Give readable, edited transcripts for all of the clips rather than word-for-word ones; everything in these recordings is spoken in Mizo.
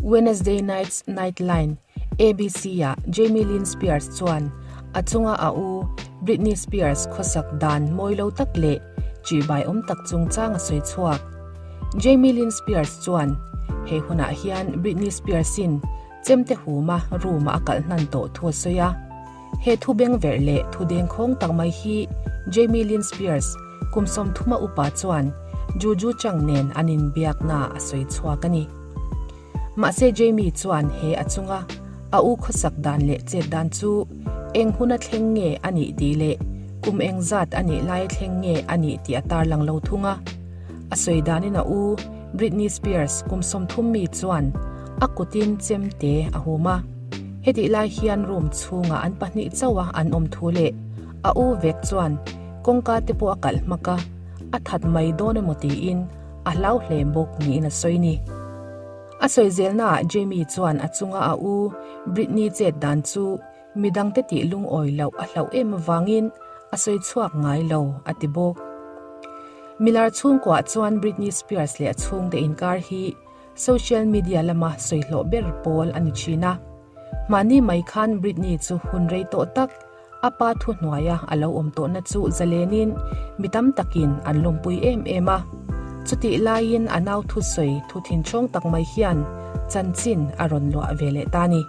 Wednesday night's Nightline, ABC-ah Jamie Lynn Spears chuan a chunga a u Britney Spears khawsak dan mawi lo tak leh ṭihbaiawm tak chungchang a sawi chhuak. Jamie Lynn Spears chuan he hunah hian Britney Spears-in chemte huma room-a a kalh hnan tawh thu a sawi a. He thu bengverh leh thu dengkhawng tak mai hi Jamie Lynn Spears kum sawmthuma upa chuan Juju Chang nen an inbiakna a sawi chhuak a ni. Mahse Jamie chuan he a chunga a u khawsak dan leh chet dan chu eng huna thleng nge a nih tih leh kum eng zat a nih lai thleng nge a nih tih a tarlang lo thung a. A sawi danin a u Britney Spears kum 30 mi chuan a kutin chemte a hum a. Hetih lai hian room chhungah an pahnih chauha an awm thu leh a u vek chuan kawngka te pawh a kalh hmak a, a that mai dawn emaw tiin a hlau hle bawk niin a sawi ni. A sawi zelnaah Jamie chuan a chunga a u Britney chet dan chu midangte tih lungawi loh a hlauh em avangin a sawi chhuak ngai lo a ti bawk. Milar chhungkuah chuan Britney Spears leh a chhungte inkar hi Social media lama sawi hlawh ber pawl a ni thin a. Mahni mai khan Britney chu hun rei tawh tak a pa thu hnuaia a lo awm tawhna chu zalenin mi tam takin an lawmpui em em a. Chutih laiin a nau thusawi thu thinchhawng tak mai hian chanchin a rawn luah ve leh ta ni.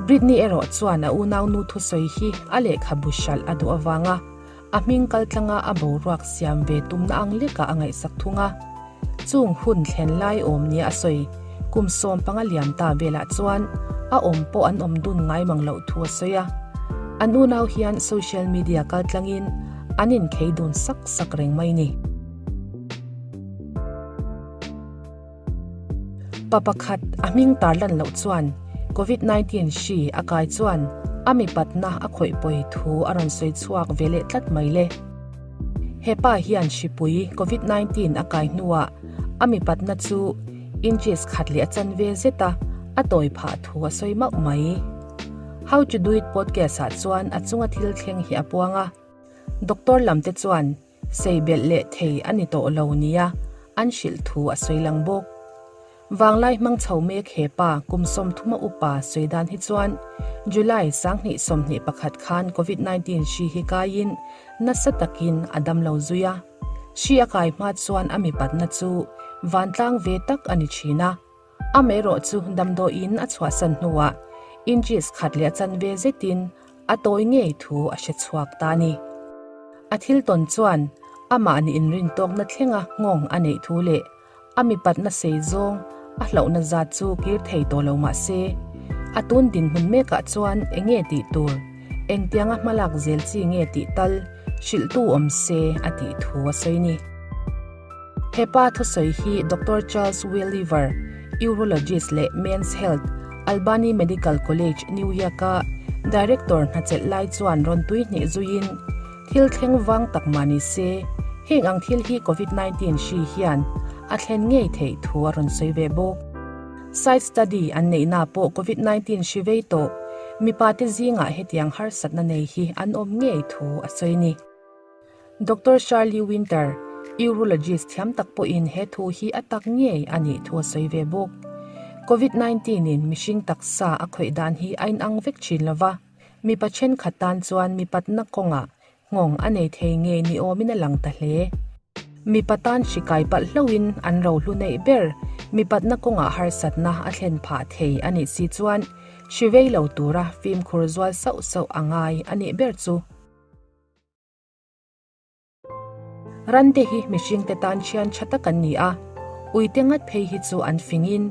Britney erawh chuan a unaunu thusawi hi a lehkhabu hralh a duh avanga A hming kaltlanga a boruak siam ve tumna ang lekah a ngaihsak thung a. Chung hun thlen lai awm nia a sawi, kum 15 liam ta velah chuan a awm pawh an awm dun ngai mang loh thu a sawi a. An unau hian social media kaltlangin an inkhei dun sak sak reng mai ni. Pa pakhat a hming tarlan loh chuan Covid 19 hri a kai chuan a mipatna a khawih pawi thu a rawn sawi chhuak ve leh tlat mai le. He pa hian hripui Covid 19 a kai hnuah a mipatna chu inches khat leh a chanve zet a a tawi phah thu a sawi mauh mai. How to do it podcast ah chuan a chunga thil thleng hi a puang a. Doctor lam te chuan Sei belh leh thei a ni tawh lo nia an hrilh thu a sawi lang bawk. Vanglai hmang chho mek he pa kum 30 a upa sawi dan hi chuan July 2021 khan Covid 19 hri hi kaiin nasa takin a dam lo zui a. Hri a kai hma chuan a mipatna chu vantlang ve tak a ni thin a. Amaherawh chu damdawiin a chhuahsan hnuah inches khat leh a chanve zetin a tawi ngei thu a hre chhuak ta a ni. A thil tawn chuan amah nih inrintawkna thlenga nghawng a neih thu leh a mipatna sei zawng a hlauhna zat chu kir thei tawh lo mah se, a tun dinhmun mekah chuan eng nge tih tur, engtianga hmalak zel chi nge tih tal hrilhtu awm se a tih thu a sawi ni. He pa thusawi hi Doctor Charles Welliver, urologist leh Men's Health, Albany Medical College, New York-a director hnachelh lai chuan rawn tui hnih zuiin, Thil thleng vang tak mah ni se, heng ang thil hi Covid 19 hri hian a thlen ngei theih thu a rawn sawi ve bawk. Side study an neihna pawh Covid 19 hri vei tawh mipate zingah hetiang harsatna nei hi an awm ngei thu a sawi ni. Doctor Shirley Winter, urologist thiam tak pawhin he thu hi a tak ngei a nih thu a sawi ve bawk. Covid 19 in mihring taksa a khawih dan hi a inang vek thin lo va, mipa thenkhat tan chuan mipatna kawngah nghawng a nei thei ngei ni awmin a lang ta hle. Mipa tan hri kai palh hlohin an rohlu neih ber mipatna kawngah harsatna a thlen phah thei a nih si chuan hri vei lo tura fimkhur zual sauh sauh a ngai a nih ber chu. Rante hi mihringte tan thian tha tak an ni a, uite ngat phei hi chu an fingin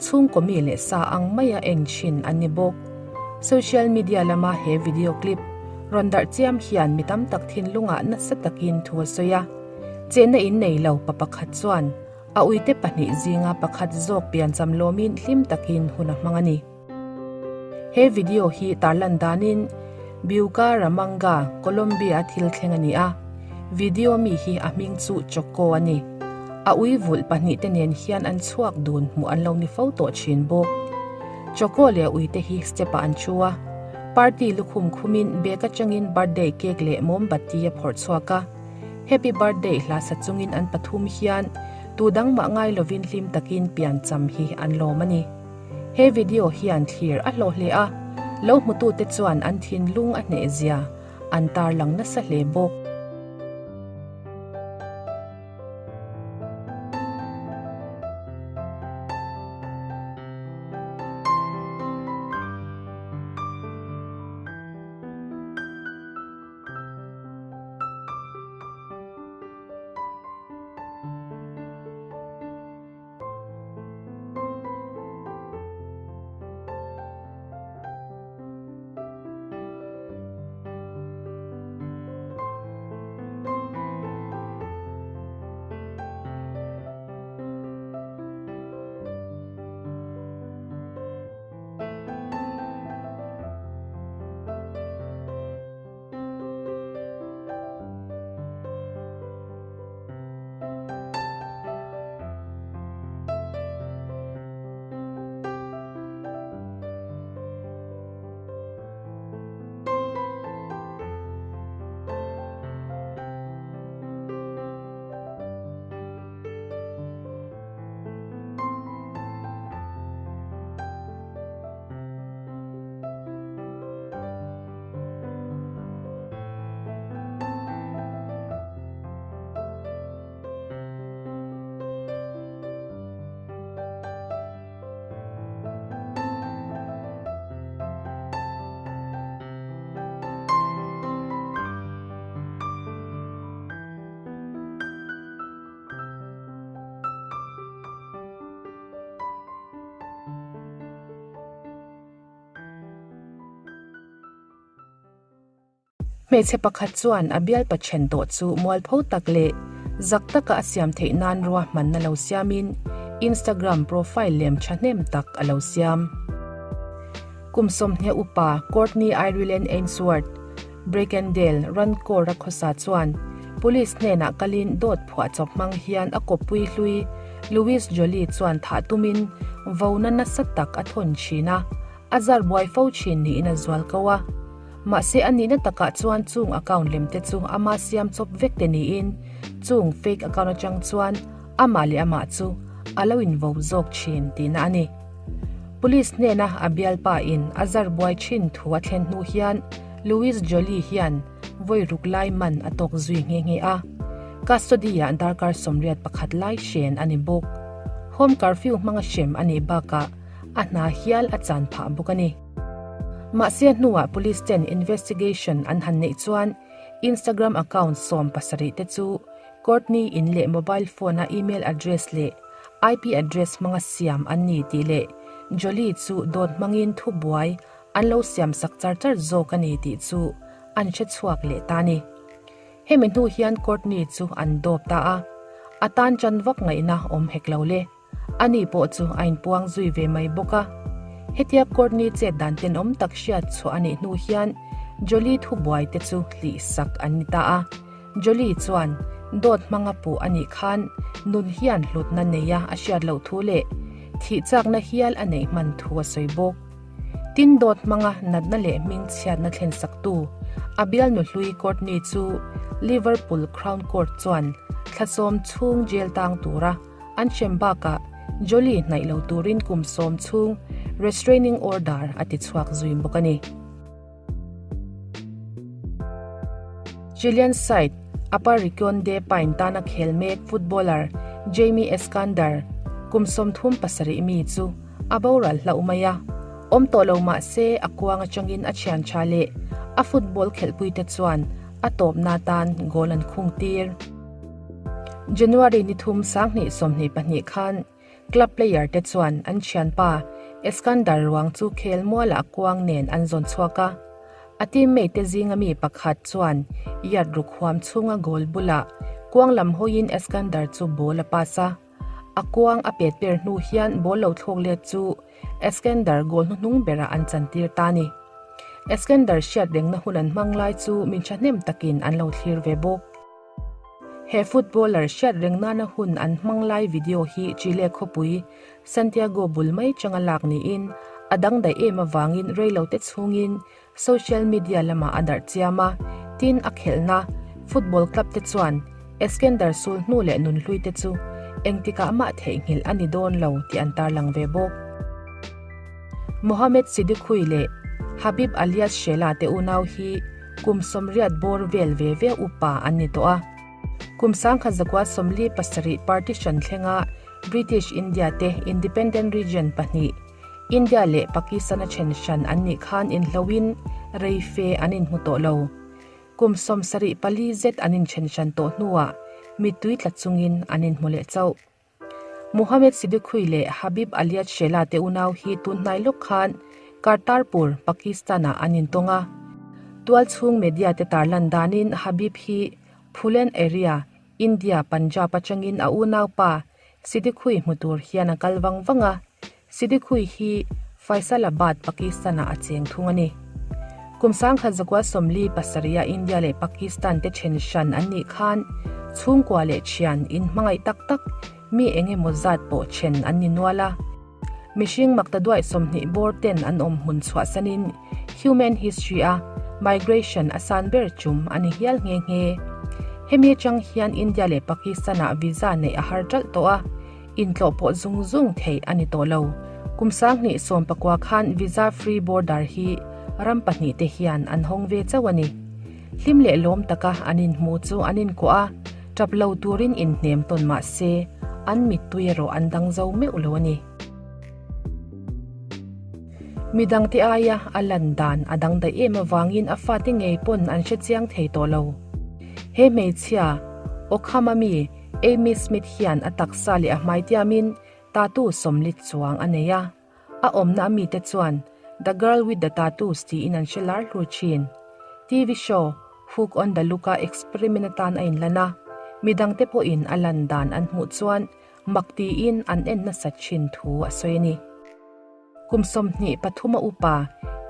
chhungkaw mi leh sa ang maia en thin an ni bawk. Social media lama he video clip rawn darh chiam hian mi tam tak thinlungah nasa takin thu a sawi a. Chenna in nei lo pa pakhat chuan a uite pahnih zinga pakhat zawk piancham lawmin hlim takin hun a hmang a ni. He video hi tarlan danin Bucaramanga, Colombia thil thleng a ni a. Video mi hi a hming chu Choco a ni. A ui vulh pahnih te nen hian an chhuak dun hmuh an lo ni fo tawh thin bawk. Choco leh a uite hi step ah an thu a. Party lukhum khumin bag atangin birthday cake leh mombati a phawrh chhuak a. Happy birthday hla sa chungin an pathum hian tu dang mah ngai lovin hlim takin piancham hi an lawm a ni. He video hian thlir a hlawh hle a, lo hmutute chuan an thinlung a hnehzia an tarlang nasa hle bawk. Hmeichhe pakhat chuan a bialpa then tawh chu mualpho tak leh zak taka a siam theih nan ruahmanna lo siamin Instagram profile lem thahnem tak a lo siam. Kum sawmhnih upa Courtney Ireland Ainsworth, Brackendale, Runcorn-a khawsa chuan police hnenah kalin dawt phuahchawp hmang hian a kawppui hlui Louis Jolie chuan thah tumin vona nasa tak a thawn thin a, a zar buai fo thin niin a zual ko a. Mahse a nihna takah chuan chung account lem te chu ama siam chawp vek te niin chung fake account atang chuan amah leh amah chu a lo invo zawk thin tihna a ni. Police hnena a bialpa in a zar buai thin thu a thlen hnu hian Louis Jolie hian vawi ruk lai man a tawk zui nghe nghe a. Custody-ah darkar 81 lai hren a ni bawk. Home curfew hmanga hrem a nih bakah a hna hial a chan phah bawk a ni. Mahse a hnuah police ten investigation an han neih chuan Instagram account 70 te chu Courtney in leh mobile phone-a email address leh IP address hmanga siam an ni tih leh Jolie chu dawt hmangin thubuai an lo siam sak char char zawk a ni tih chu an hre chhuak leh ta a ni. Hemi hnu hian Courtney chu an dawp ta a, a tan chan vak ngaihna awm hek lo le. Ani pawh chu a inpuang zui ve mai bawk a. Hetia Courtney chet dan tenawm tak hriat chhuah a nih hnu hian Jolie thubuai te chu hlih sak an ni ta a. Jolie chuan dawt hmanga puh a nih khan nun hian hlutna neia a hriat loh thu leh thih chakna hial a neih hman thu a sawi bawk. Tin dawt hmanga natna leh hming chhiatna thlen saktu a bialnu hlui Courtney chu Liverpool Crown Court chuan thla sawm chhung jail tang tura An hrem bakah Jolie hnaih lo turin kum sawm chhung restraining order a ti chhuak zui bawk a ni. Chilean side Aparición de Paine tana khel mek footballer Jaime Escandar kum 37 mi chu a boral hlauh mai a, awm tawh lo mah se a kuang atangin a thian tha leh a football khelhpuite chuan a tawpna tan goal an khung tir. January ni thum 2022 khan club player te chuan an thianpa Eskandar ruang chu khel mualah kuang nen an zawn chhuak a. A teammate te zinga mi pakhat chuan yard ruk huam chhunga goal bulah kuang lam hawiin Eskandar chu ball a pass a. A kuang a pet per hnu hian ball lo thlawk let chu Eskandar goal hnuhnung berah an chantir ta a ni. Eskandar hriat rengna hun an hmang lai chu min thahnem takin an lo thlir ve bawk. He footballer hriat reng nana hun an hmang lai video hi Chile khawpui Santiago bul mai changa lak niin a dangdaih em avangin reilote chhungin social media lamah a darh chiam a, tin a khelhna football club te chuan Eskender sul hnu leh nunhlui te chu engtikah mah theihnghilh a ni dawn lo tih an tarlang ve bawk. Mohammed Siddiqui leh Habib Alias Shela te unau hi kum 80 bawr vel ve ve upa an ni tawh a. Kum 1947 partition thlenga British India te independent region pahnih, India leh Pakistan a then hran an nih khan inhloin rei fe an inhmu tawh lo. Kum 74 zet an inthen hran tawh hnuah mittui tla chungin an inhmu leh chauh. Mohammed Siddiqui leh Habib Aliat Shela te unau hi tunhnai lawk khan Kartarpur, Pakistan-ah an intawng a. Tualchhung media te tarlan danin Habib hi Phulen area, India, Punjab atangin a unaupa Siddiqui hmu tur hian a kal vang vang a. Siddiqui hi Faisalabad, Pakistan-ah a cheng thung a ni. Kum 1947-a India leh Pakistan te then hran an nih khan chhungkua leh thian inhmangaih tak tak mi eng emaw zat pawh then an ni nual a. Mihring maktaduaih 20 bawr ten an awm hmun chhuahsanin human history-a migration a san ber chum a ni hial nghe nghe. Hemi atang hian India leh Pakistan-ah visa neih a har ṭalh tawh a. Intlawh pawh zung zung theih a ni tawh lo. Kum 2019 khan visa free border hi ram pahnihte hian an hawng ve chauh a ni. Hlim leh lawm taka an inhmu chu an inkuah a, tap lo turin inhnem tawn mah se an mittui erawh an dang zo meuh lo a ni. Midangte aia a lan dan a dang daih em avangin a fate ngei pawn an hre chiang thei tawh lo. He hmeichhia, Okhama mi, Amy Smith hian a taksa leh a hmai tiamin tattoo 40 chuang a nei a. A awmna a mite chuan The Girl with the Tattoos tiin an hre lar hlur thin. TV show Hook on the Look-a experiment atan a inlan a, midangte pawhin a lan dan an hmuh chuan mak tiin an en nasat thin thu a sawi a ni. Kum 23 a upa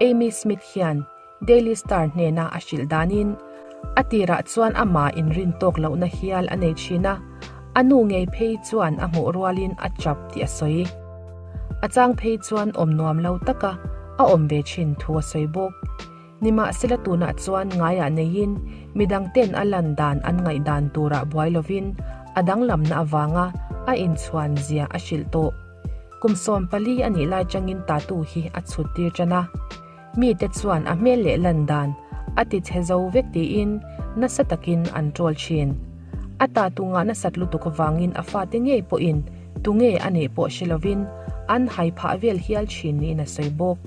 Amy Smith hian Daily Star hnena a hrilh danin a tirah chuan amah inrin tawk lohna hial a nei thin a, a nu ngei phei chuan a hmuh rualin a chap tih a sawi. A chang phei chuan awm nuam lo taka a awm ve thin thu a sawi bawk. Nimahsela tunah chuan ngaiah neiin midangten a lan dan an ngaihdan turah buai lovin a danglamna avanga a inchhuan zia a hrilh tawh. Kum 14 a nih lai changin tattoo hi a chhut tir tan a. Mite chuan a hmel leh lan dan a ti chhe zo vek tiin nasa takin an troll thin. A tattoo ngah nasat lutuk avangin a fate ngei pawhin tunge a nih pawh hre lovin an hai phah vel hial thin niin a sawi bawk.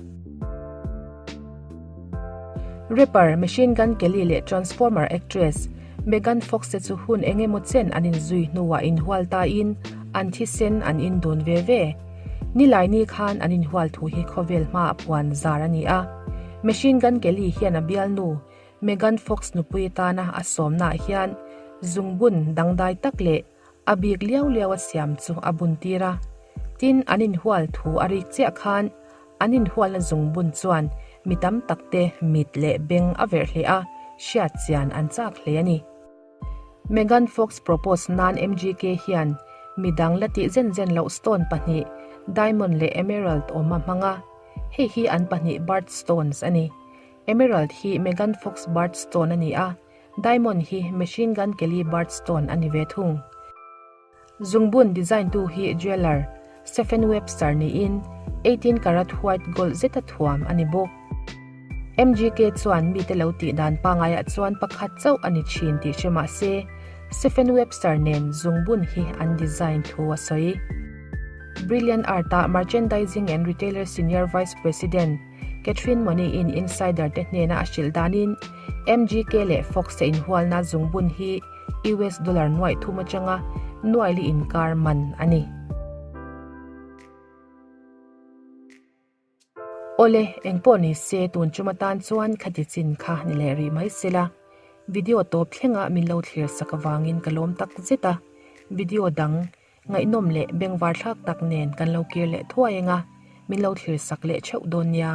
Rapper Machine Gun Kelly leh Transformer actress Megan Fox te chu hun eng emaw chen an inzui hnuah inhual tain an thisen an indun ve ve. Nilaini khan an inhual thu hi khawvel hmaah puan zar a ni a. Machine Gun Kelly hian a bialnu Megan Fox nupui atana a sawmnaah hian zungbun dangdai tak leh a bik liau liau a siam chu a bun tir a. Tin, an inhual thu a rik chiah khan an inhualna zungbun chuan mi tam takte mit leh beng a verh hle a, hriat chian an chak hle a ni. Megan Fox propose nan MGK hian midang la tih zen zen loh stone pahnih, diamond leh emerald awm a hmang a. Hei hi an pahnih birthstones a ni. Emerald hi Megan Fox birthstone a ni a, diamond hi Machine Gun Kelly birthstone a ni ve thung. Zungbun design tu hi jeweller Stephen Webster niin 18 karat white gold zeta thuam a ni bawk. MGK chuan mite lo tih dan pangaiah chuan pakhat chauh a ni thin tih hre mah se, Stephen Webster nen zungbun hi an design thu a sawi. Brilliant Art-a Merchandising and Retailer Senior Vice President Catherine Money-in insider te hnena a hrilh danin MGK leh Fox te inhualna zungbun hi US dollar nuaih thum atanga nuaili inkar man a ni. Awle, engpawh ni se tun chum atan chuan khati chin kha ni leh rih mai sela. Video tawp thlengah min lo thlir sak avangin ka lawm tak zet a. Video dang ngaihnawm leh bengvar thlak tak nen kan lo kir leh thuai eng a, min lo thlir sak leh theuh dawn nia.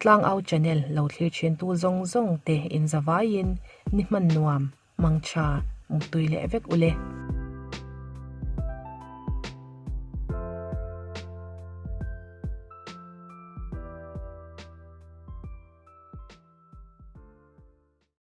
Tlangau channel lo thlir thin tu zawng zawng te inzavaiin ni hman nuam, mangtha, mutui leh vek ule.